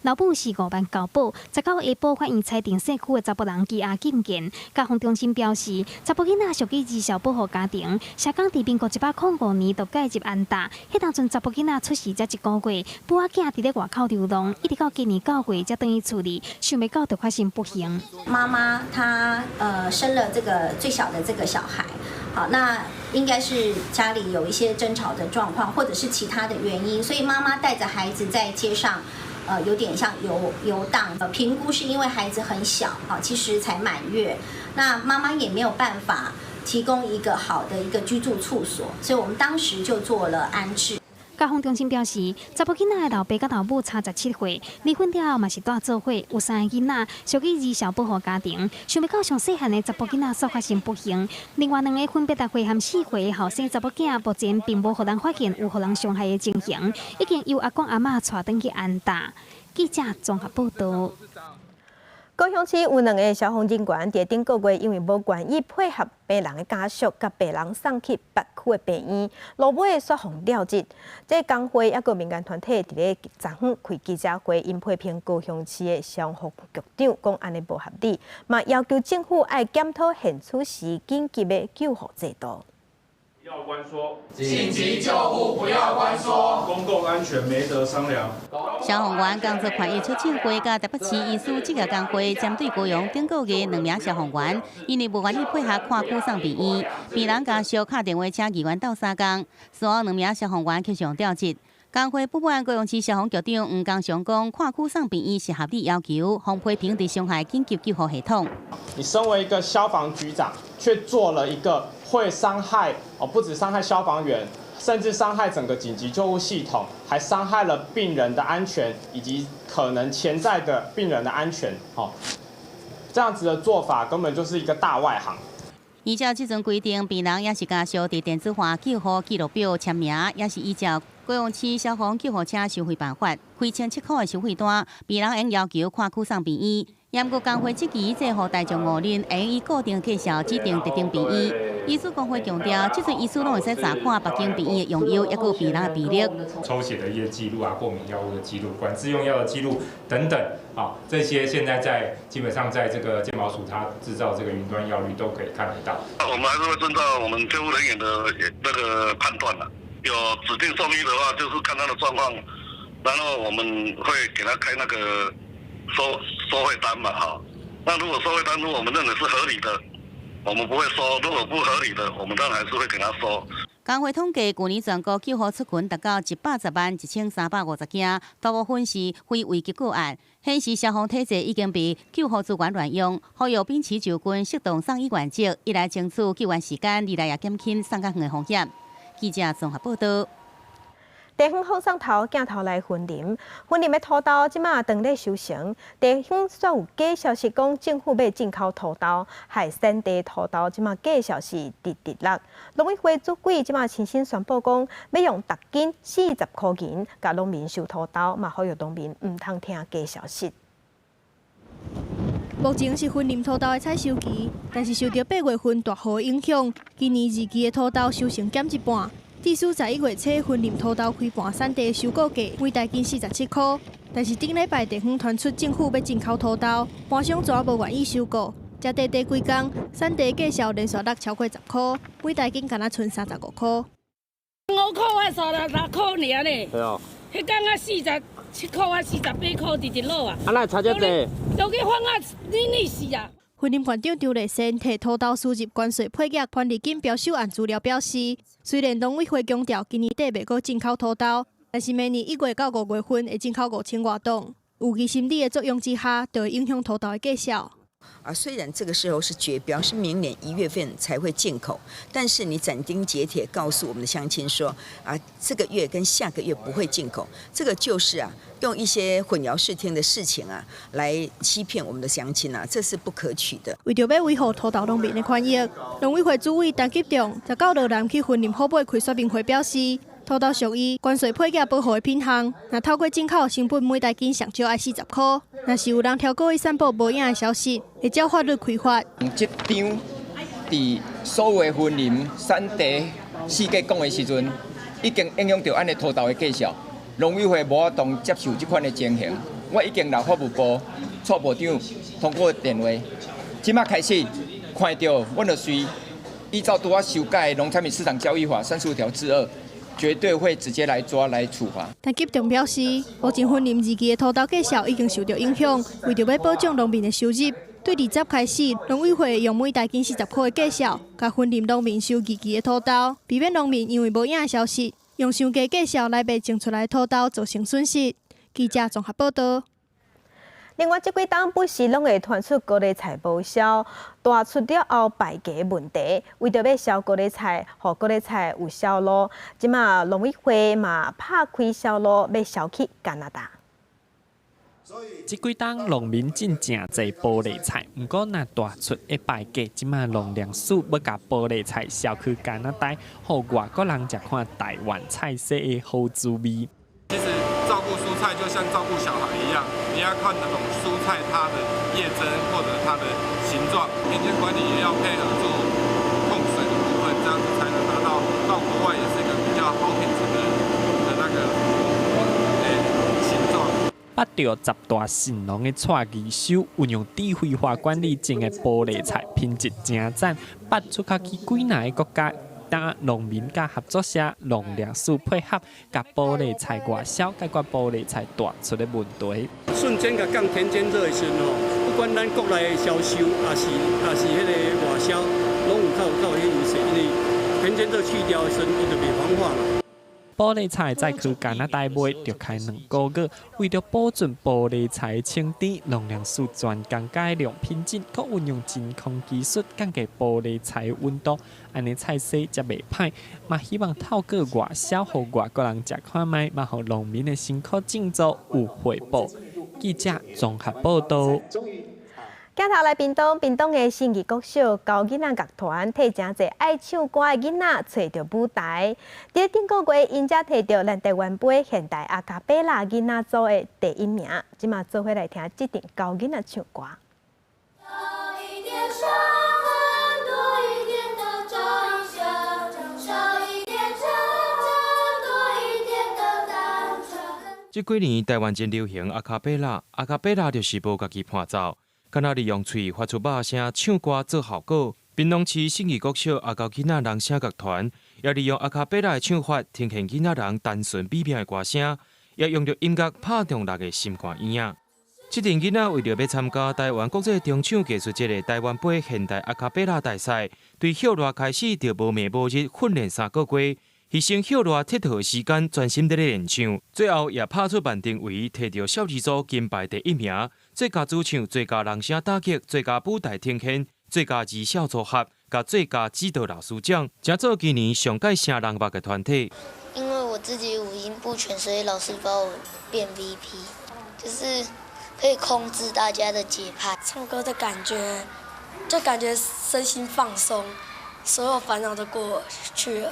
老母是5萬交保。19下晡法院裁定姓邱的查埔人羈押禁見。家防中心表示，查埔囡仔屬於兒少保護家庭，社工佇民國105年就介入安搭。彼當陣查埔囡仔出世才一個月，母仔囝佇咧外口流浪，一直到今年9月才轉去厝裡，想袂到就發生不幸。媽媽她生了這個最小的這個小孩，好，那應該是家裡有一些爭吵的狀況，或者是其他的原因，所以媽媽帶着孩子在街上有點像遊遊蕩。評估是因為孩子很小，啊，其實才滿月，那媽媽也沒有辦法提供一個好的一個居住處所，所以我們當時就做了安置。家訪中心表示，查某囡仔的老爸佮老母差17歲，離婚了後嘛是蹛做伙，有三个囡仔，屬於兒少保護家庭。想袂到上細漢的查埔囡仔煞發生不幸，另外兩个分別6歲和4歲的後生查某囝，目前並無予人發現有予人傷害的情形，已經由阿公阿嬤帶轉去安搭。記者綜合報道。高雄市有兩個消防人員佇頂個月因為無願意配合病人的家屬，共病人送去別區的病院，落尾煞予調職。這工會抑閣民間團體佇咧昨昏開記者會，𪜶批評高雄市的消防局長講按呢無合理，嘛要求政府愛檢討現此時緊急的救護制度。不要關說，緊急救護不要關說，公共安全沒得商量。消防員工作權益促進會佮台北市醫師職業工會針對高雄頂個月兩名消防員，因為無願意配合跨區送病院，病人家屬敲電話請議員鬥相共，隨後兩名消防員去予調職。工會不滿高雄市消防局長黃江雄講，跨區送病院是合理要求，予批評佇傷害緊急救護系統。你身為一個消防局長，卻做了一個會傷害哦，不止傷害消防員，甚至傷害整個緊急救護系統，還傷害了病人的安全以及可能潛在的病人的安全。哦，這樣子的做法根本就是一個大外行。依照這陣規定，病人抑是家屬佇電子化救護記錄表簽名，抑是依照高雄市消防救護車收費辦法，開1007塊的收費單，病人應要求跨區送病院。毋過工會質疑，這予大眾誤認，會以固定價數指定特定病院。醫師工會強調，這陣醫師攏會使查看別間病院的用藥，抑閣有病人的病歷。抽血的一些記錄啊，過敏藥物的記錄、管制用藥的記錄等等，啊，這些現在在基本上在這個健保署，它製造這個雲端藥歷都可以看得到。我們還是會遵照我們救護人員的那個判斷啦。有指定送醫的話，就是看他的狀況，然後我們會給他開那個收費單嘛，哈。那如果收費單如果我們認為是合理的，我們不會收；如果不合理的，我們當然還是會給他收。工會統計，去年全國救護出勤達到1,101,350件，大部分是非危急個案，顯示消防體制已經被救護資源亂用。呼籲秉持就近適當送醫原則，一來爭取救援時間，二來也減輕送較遠的風險。記者綜合報道。地方放送頭鏡頭來雲林，雲林的土豆這馬當咧收成。地方煞有假消息講政府欲進口土豆，害產地土豆這馬價數是直直落。農委會主委這馬親身宣布講，欲用逐斤40箍銀共農民收土豆，嘛呼籲農民毋通聽假消息。目前是雲林土豆的採收期，但是受著8月份大雨影響，今年二季的土豆收成減一半。至少11月初，雲林土豆開盤產地收購價每大斤47塊，但是頂禮拜地方傳出政府欲進口土豆，盤商全無願意收購，才短短幾工，產地價數連續落超過10塊，每大斤干焦賰35塊。5塊啊，36塊爾呢。對哦。彼工啊47塊啊，48塊，直直落啊。啊，哪會差遮濟？都去放啊，你你死啊！雲林縣長張麗善提土豆輸入關稅配額權利金標售案資料表示，雖然農委會強調今年底袂閣進口土豆，但是明年1月到5月份會進口5000外噸，預期心理的作用之下，就會影響土豆的價數。啊，雖然這個時候是絕標，是明年1月份才會進口，但是你斬釘截鐵告訴我們的鄉親說，啊，這個月跟下個月不會進口，這個就是啊，用一些混淆視聽的事情啊，來欺騙我們的鄉親啊，這是不可取的。為著欲維護土豆農民的權益，農委會主委陳吉仲19落南去雲林虎尾開說明會表示，土豆屬於關稅配額保護的品項，若透過進口，成本每大斤上少愛40塊。若是有人超故意散布無影的消息，會照法律開罰。這張佇所有的雲林產地四界講的時陣，已經影響著按呢土豆的價數。農委會無法度接受這款的情形，我已經來法務部蔡部長通過電話，這馬開始看著，阮就隨依照拄仔修改的農產品市場交易法35條之2。絕對會直接來抓來處罰。陳吉仲表示，目前雲林二季的土豆價數已經受著影響，為著欲保障農民的收入，對20開始，農委會用每大斤40塊的價數，共雲林農民收二季的土豆，避免農民因為無影的消息，用傷低價數來賣種出來的土豆造成損失。記者綜合報道。另外，這幾冬不時攏會傳出高麗菜無銷，大出了後敗價問題。為著欲銷高麗菜，予高麗菜有銷路，這馬農委會嘛拍開銷路，欲銷去加拿大。這幾冬農民種誠濟菠蘿菜，毋過若大出會敗價，這馬農糧署欲共菠蘿菜銷去加拿大，予外國人食看台灣菜色的好滋味。其實照顧蔬菜就像照顧小孩一樣，你要看那種蔬菜它的葉針或者它的形狀，田間管理也要配合做控水的部分，這樣子才能達到到國外也是一個比較好品質的那個形狀。捌著十大神農的蔡義修，運用智慧化管理種的菠蘿菜品質誠讚，捌出口去幾若个國家。當農民佮合作社、農糧署配合，共菠蘿菜外銷，解決菠蘿菜大出的問題。瞬間共降田間熱的時陣吼，不管咱國內的銷售，抑是彼个外銷，攏有較有彼優勢，因為田間熱去掉的時陣，伊就袂黃化嘛。菠蘿菜再去加拿大賣，著開兩個月。為著保存菠蘿菜清甜，農糧署專工改良品質，閣運用真空技術降低菠蘿菜溫度，按呢菜色才袂歹。嘛希望透過外銷，予外國人食看覓，嘛予農民的辛苦種作有回報。記者綜合報道。鏡頭來屏東，屏東的信義國小高囡仔樂團替誠濟愛唱歌的囡仔揣著舞台。佇頂個月，𪜶才提著咱台灣杯現代阿卡貝拉囡仔組的第一名。這馬做伙來聽這陣高囡仔唱歌。少一點傷痕，多一點的張笑；少一點掙扎，多一點的單純。這幾年台灣真流行阿卡貝拉，阿卡貝拉就是無家己伴奏。敢若利用喙發出肉聲唱歌做效果。屏東市信義國小阿猴囡仔人聲樂團也利用阿卡貝拉的唱法，呈現囡仔人單純美妙的歌聲，也用著音樂拍動人的心肝耳仔。這陣囡仔為著欲參加台灣國際中唱藝術節的台灣杯現代阿卡貝拉大賽，對歇熱開始就無暝無日訓練3個月，犧牲歇熱𨑨迌時間，專心佇咧練唱，最後也拍出萬定位，提著少兒組金牌第一名，最佳主唱、最佳人聲打擊、最佳舞台呈現、最佳兒少組合、佮最佳指導老師獎，成做今年上蓋聲人脈的團體。因為我自己五音不全，所以老師把我變 VP，就是可以控制大家的節拍。唱歌的感覺，就感覺身心放鬆，所有煩惱都過去了。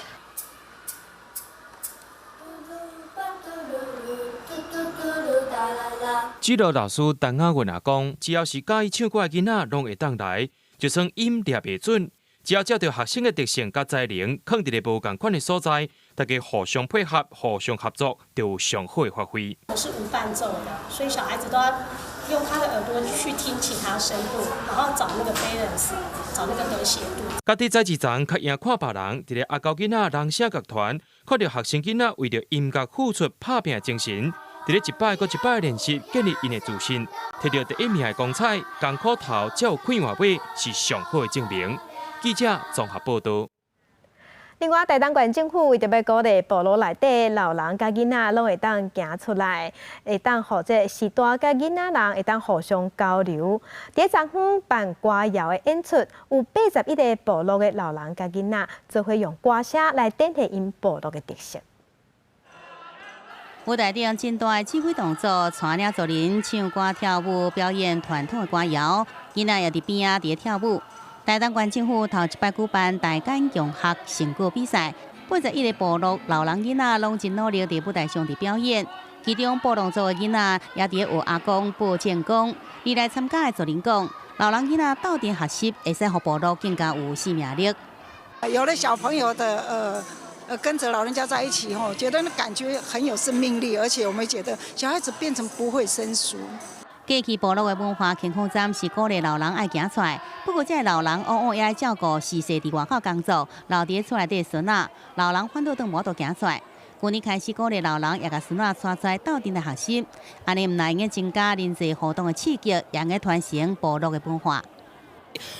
指導老師陳亞雲也講，只要是佮意唱歌的囡仔，攏會當來，就算音念袂準，只要照著學生的特性佮才能，囥佇咧無仝款的所在，大家互相配合、互相合作，就有上好的發揮。是無伴奏的，所以小孩子都要用他的耳朵去聽其他聲部，然後找那個 balance，找那個和諧度。家己早一層較贏看別人，佇咧阿猴囡仔人聲樂團，看著學生囡仔為著音樂付出拍拚的精神。佇咧一擺閣一擺練習，建立𪜶的自信，提著第一名的光彩，艱苦頭才有快活尾，是上好的證明。記者綜合報道。另外，台東縣政府為著欲鼓勵部落內底老人佮囡仔攏會當行出來，會當予這序大佮囡仔人會當互相交流。佇昨昏辦歌謠的演出，有81個部落的老人佮囡仔做伙用歌聲來展現𪜶部落的特色。舞台頂真大的指揮動作，帶領族人唱歌跳舞，表演傳統的歌謠。囡仔也佇邊仔佇咧跳舞。台東縣政府頭一擺舉辦大間共學成果比賽，81個部落老人囡仔攏真努力佇舞台上佇表演。其中布農族的囡仔也佇咧學阿公報戰功。而來參加的族人講，老人囡仔鬥陣學習，會使予部落更加有生命力。有了小朋友的跟着老人家在一起吼，覺得那感覺很有生命力，而且我們覺得小孩子變成不會生疏。過去部落的文化健康站是鼓勵老人愛行出來，不過這个老人往往也愛照顧逝世佇外口工作，留佇厝內底孫仔，老人反倒都無法度行出來。去年開始鼓勵老人也共孫仔帶出來鬥陣來學習，按呢毋但會增加人際互動的刺激，也會傳承部落的文化。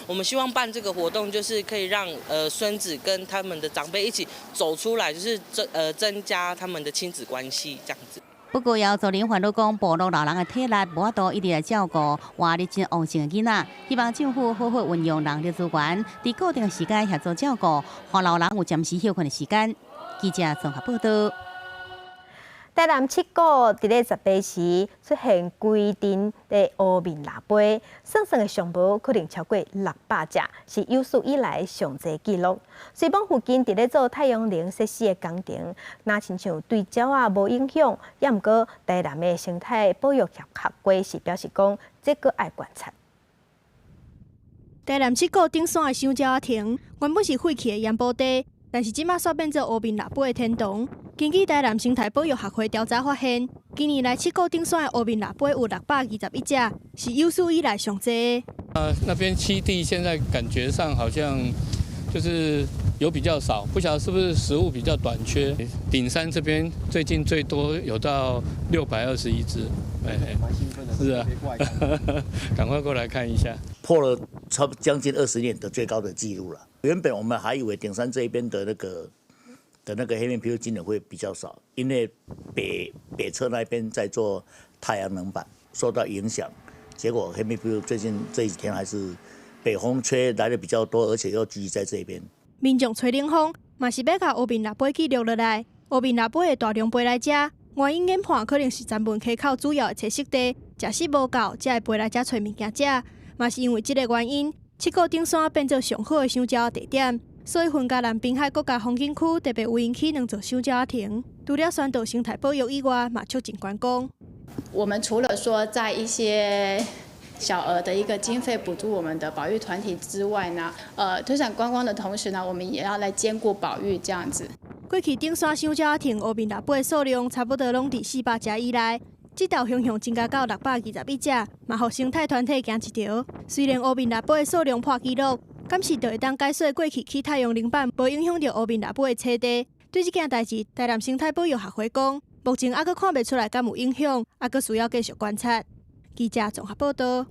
我們希望辦這個活動，就是可以讓孫子跟他們的長輩一起走出來，就是增加他們的親子關係，這樣子。不過，姚祖玲煩惱講，部落老人的體力無法度一直來照顧活力真旺盛的囡仔，希望政府好好運用人力資源，佇固定時間協助照顧，予老人有暫時歇睏的時間。記者綜合報道。台南七股佇咧18時出現規陣的烏面蜊飛，算算的上無可能超過600隻，是有史以來上濟紀錄。雖罔附近佇咧做太陽能設施的工程，若親像對鳥仔無影響，也毋過台南的生態保育協會是表示講，這閣愛觀察。台南七股頂山的賞鳥仔亭，原本是廢棄的鹽埔地，但是這馬煞變做烏面蜊飛的天堂。根據台南生態保育學會調查發現，近年來七股頂山的烏面蜊飛有621隻，是有史以來上濟。啊，那邊棲地現在感覺上好像就是有比較少，不曉得是不是食物比較短缺。頂山這邊最近最多有到621隻，哎，是啊，趕快過來看一下。破了超將近20年的最高的紀錄了。原本我們還以為頂山這一邊的那個黑面琵鷺今年會比較少，因為北側那邊在做太陽能板，受到影響，結果黑面琵鷺最近這幾天還是北風吹來的比較多，而且又聚集在這邊。民眾吹冷風，嘛是欲共烏面蜊飛記錄落來。烏面蜊飛會大量飛來遮，原因研判可能是三文溪口主要的棲息地，食食無夠，才會飛來遮揣物件食。嘛是因為這個原因，七股頂山變做上好的賞鳥地點。所以，雲嘉南濱海國家風景區特別為𪜶起兩座賞鳥仔亭，除了宣導生態保育以外，嘛促進觀光。我們除了說在一些小額的一個經費補助我們的保育團體之外呢，推展觀光的同時呢，我們也要來兼顧保育這樣子。過去頂山賞鳥仔亭烏面蜊飛的數量差不多攏佇400隻以內，這道雄雄增加到621隻，嘛予生態團體驚一趒。雖然烏面蜊飛的數量破紀錄，敢是就會當解說過去起太陽能板無影響著烏面蜊飛的棲地？對這件代誌，台南生態保育學會講，目前猶閣看袂出來敢有影響，猶閣需要繼續觀察。記者綜合報道。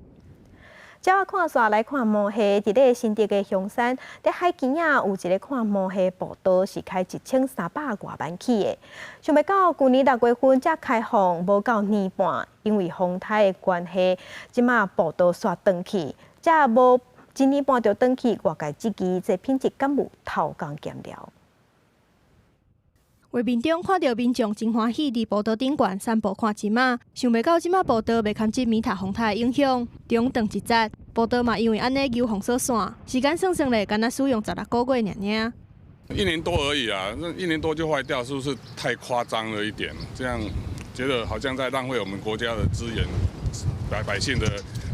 接仔看煞來看魔戲，佇咧新竹的香山，佇海墘仔有一個看魔戲步道，是開1300外萬起的。想袂到舊年6月份才開放，無夠年半，因為風颱的關係，這馬步道煞斷去，才無一年半就斷去，外界質疑這品質敢有偷工減料。畫面中看著民眾真歡喜佇步道頂懸散步看金仔，想袂到這馬步道袂堪這米塔風颱的影響，中斷一節，步道嘛因為按呢揪封鎖線，時間算算咧，干焦使用16個月爾爾。一年多而已啊，那一年多就壞掉，是不是太誇張了一點？這樣覺得好像在浪費我們國家的資源，百姓的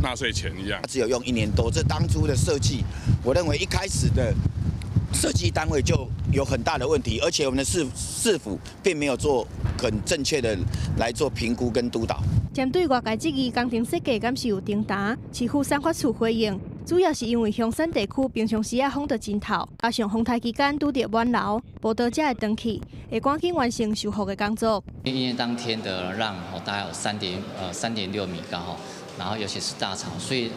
納稅錢一樣。只有用一年多，這當初的設計，我認為一開始的設計單位就有很大的問題，而且我們的市府並沒有做很正確的來做評估跟督導。針對外界質疑工程設計敢是有重擔，市府產發處回應，主要是因為香山地區平常時仔風就真透，加上風颱期間拄著滿流，步道才會斷去，會趕緊完成修復的工作。因為當天的浪大概有3.6米高，然後尤其是大潮，所以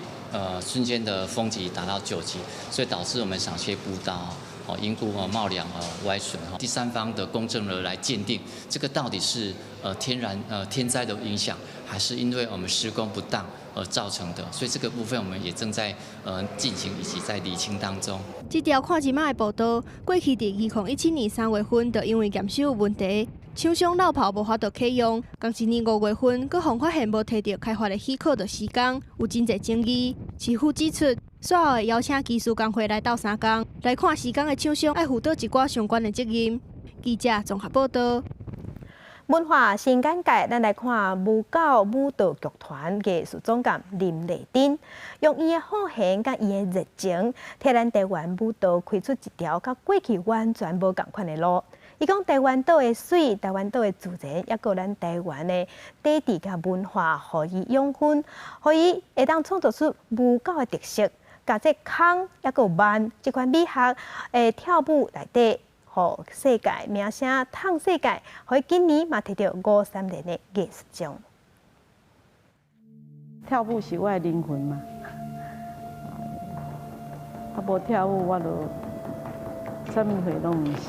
瞬間的風級達到9級，所以導致我們賞蟹步道哦因故哦冒梁歪損哈，第三方的公證人來鑑定，這個到底是天然天災的影響，還是因為我們施工不當而造成的？所以這個部分我們也正在進行以及在釐清當中。這條看一馬的步道，過去佇2017年3月份就因為驗收有問題，廠商漏炮無法度啟用。仝一年5月份，閣予發現無提著開發的許可就施工，有真濟爭議。市府指出，煞後會邀請機師工會來鬥相共，來看施工的廠商愛負倒一寡相關的責任。記者綜合報道。文化新眼界，咱來看舞狗舞蹈劇團藝術總監林麗珍，用伊的好閒佮伊的熱情，替咱台灣舞蹈開出一條佮過去完全無仝款的路。伊講台灣島的水，台灣島的自然，抑閣咱台灣的底底佮文化，予伊養分，予伊會當創造出舞狗的特色，共這空抑閣慢這款美學的跳舞內底，予世界名聲淌世界，予伊今年嘛摕著五三連的藝術獎。跳舞是我的靈魂嘛，啊無跳舞我就啥物貨攏毋是。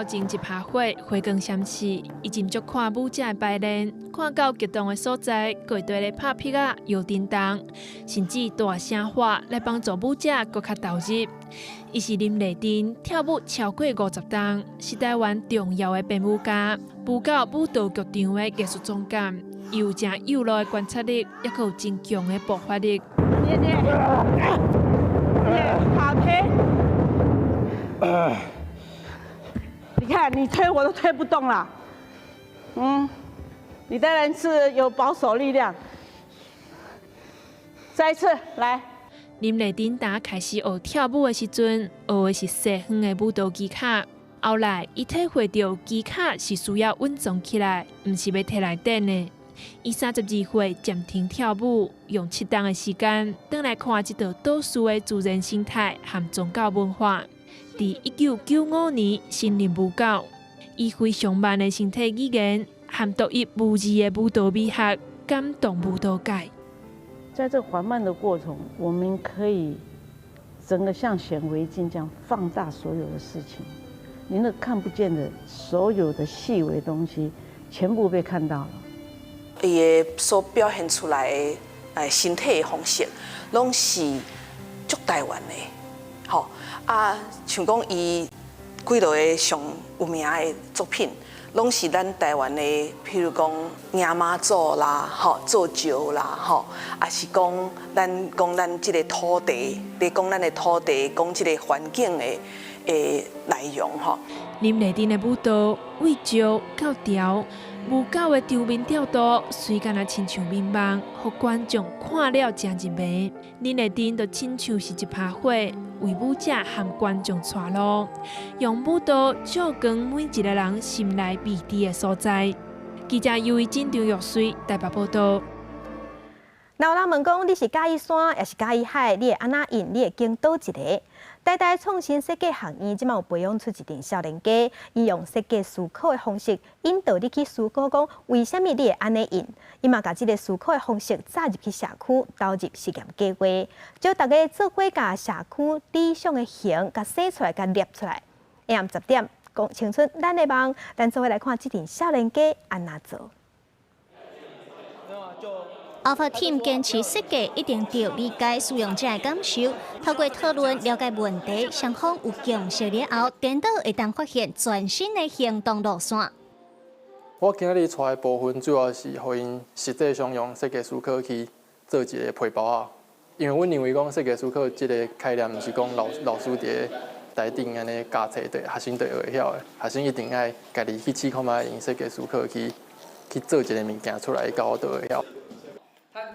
頭前一拍火，火光閃熾，伊斟足看舞者的排練，看到激動的所在，閣會綴咧拍拍仔、搖叮當，甚至大聲喊來幫助舞者閣較投入。伊是林麗珍，跳舞超過50冬，是台灣重要的編舞家、舞蹈舞蹈劇場的藝術總監。伊有誠幼路的觀察力，抑閣有真強的爆發力。好推。你看，你推我都推不動了。嗯，你當然是有保守力量。再一次來。林麗珍打開始學跳舞的時陣，學的是西方的舞蹈技巧。後來，伊體會到技巧是需要穩裝起來，毋是欲提來練的。伊32歲暫停跳舞，用7冬的時間，轉來看這座島嶼的自然生態和宗教文化。佇1995年成立舞狗，以非常慢的身體語言和獨一無二的舞蹈美學，感動舞蹈界。在這緩慢的過程，我們可以整個像顯微鏡這樣放大所有的事情，你那看不見的所有的細微東西，全部被看到了。伊的所表現出來的身體的方式，攏是足台灣的，吼啊，像講伊幾落个上有名的作品，攏是咱台灣的，譬如講迎媽祖啦，吼做醮啦，吼，抑是講咱講咱這个土地，咧講咱的土地，講這个環境的內容，吼。林麗珍的舞蹈對石到潮，舞狗的場面調度，隨敢若親像眠夢，予觀眾看了誠入迷。林麗珍就親像是一把火，為舞者和觀眾帶路，用舞蹈照光每一個人心內未知的所在。記者尤維珍、張玉水台北報道。若有人問講你是佮意山，抑是佮意海？你會按怎應？你會揀佗一个？台大創新設計學院這馬有培養出一陣少年家，伊用設計思考的方式引導你去思考，講為啥物你會按呢應？伊嘛共這个思考的方式納入去社區，投入實驗計劃，招大家做伙共社區理想的形，共寫出來，共列出來。下暗10點，講青春咱的夢，咱做伙來看這陣少年家按怎做。 Alpha Team 堅持設計一定著理解使用者的感受，透過討論了解問題，雙方有共識了後，顛倒會當發現全新的行動路線。我今仔日帶的部分主要是予𪜶實際上用設計思考去做一个皮包仔，因為阮認為講設計思考這个概念，毋是講老老師佇咧台頂按呢教冊對學生就會曉的，學生一定愛家己去試看覓，用設計思考去做一个物件出來，到就會曉。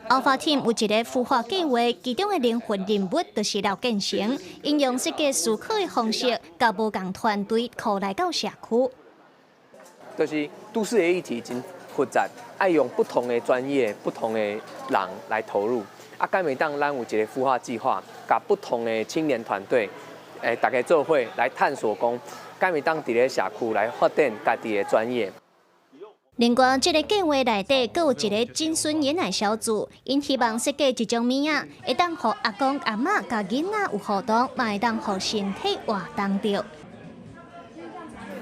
Alpha Team 有一个孵化計劃，其中的靈魂人物就是劉建成，𪜶用設計思考的方式，共無仝團隊箍來到社區。就是都市的議題真複雜，愛用不同的專業、不同的人來投入。啊，敢會當咱有一个孵化計劃，共不同的青年團隊，大家做伙來探索講，敢會當佇咧社區來發展家己的專業。另外，這个計劃內底，閣有一个子孫研愛小組，𪜶希望設計一種物仔，會當予阿公阿嬤佮囡仔有互動，嘛會當予身體活動著。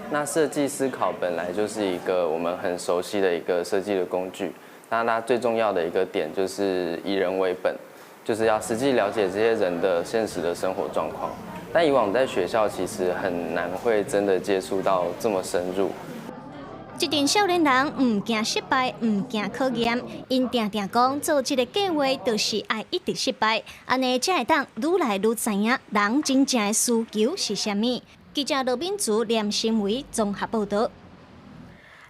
那設計思考本來就是一個我們很熟悉的一個設計的工具，那它最重要的一個點就是以人為本，就是要實際了解這些人的現實的生活狀況。但以往在學校其實很難會真的接觸到這麼深入。這陣少年人毋驚失敗，毋驚考驗，𪜶定定講做這个計劃就是愛一直失敗，按呢才會當愈來愈知影人真正的需求是啥物。記者羅敏竹、連新偉綜合報導。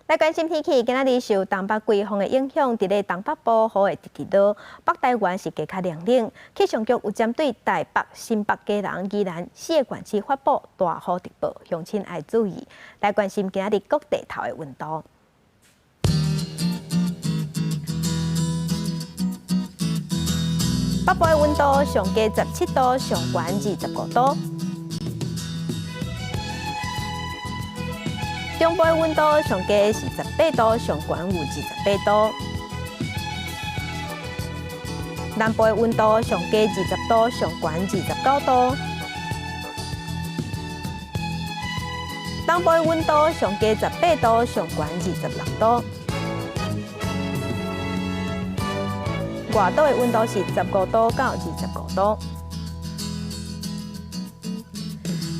來關心天氣，今仔日受東北季風的影響，佇咧東北部雨會直直落，北台灣是加較涼冷。氣象局有針對台北、新北、基隆、宜蘭四个縣市發布大雨特報，鄉親愛注意。來關心今仔日各地頭的溫度。北部的溫度上低17度，上懸25度。中部的溫度上低是18度，上懸有28度。南部的溫度上低20度，上懸29度。東東部的溫度上低18度，上懸26度。外島的溫度是15度到25度。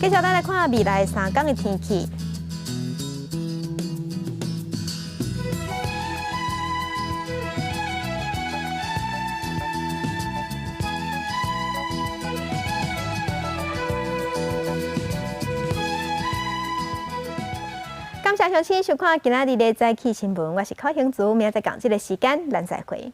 繼續，咱來看未來3天的天氣。感謝收聽收看今仔日的早起新聞，我是柯興祖，明仔載仝這个時間，咱再會。